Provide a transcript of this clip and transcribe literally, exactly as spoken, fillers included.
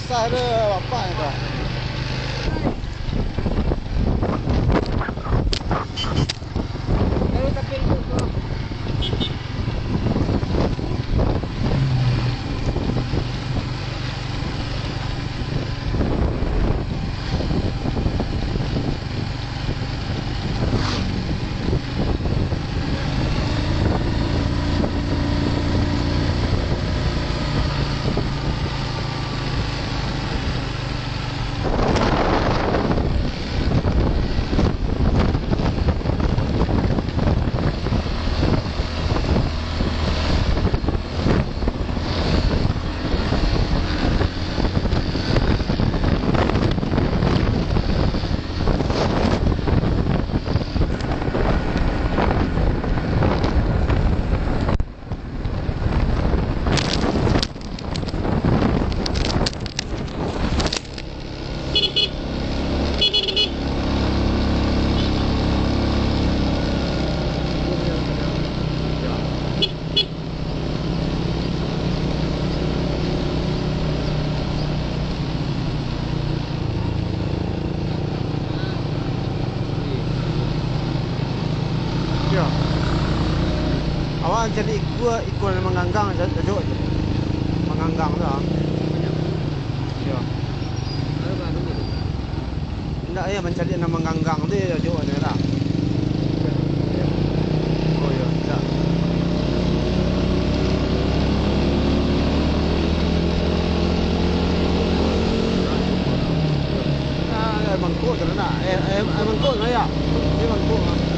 Sah ado bapak tu. Yo. Awak cari ikua, ikua nan mangganggang, ja-, jajuak tu. Mangganggang tu, ah. Yo. Indak, yo, mancari nan mangganggang tu, yo, jajuak tu lah. Oh, yo, indak. Ah, eh, mangkuk tu nak. Eh, eh, eh, mangkuk tu nak, yo. Ni mangkuk, ah.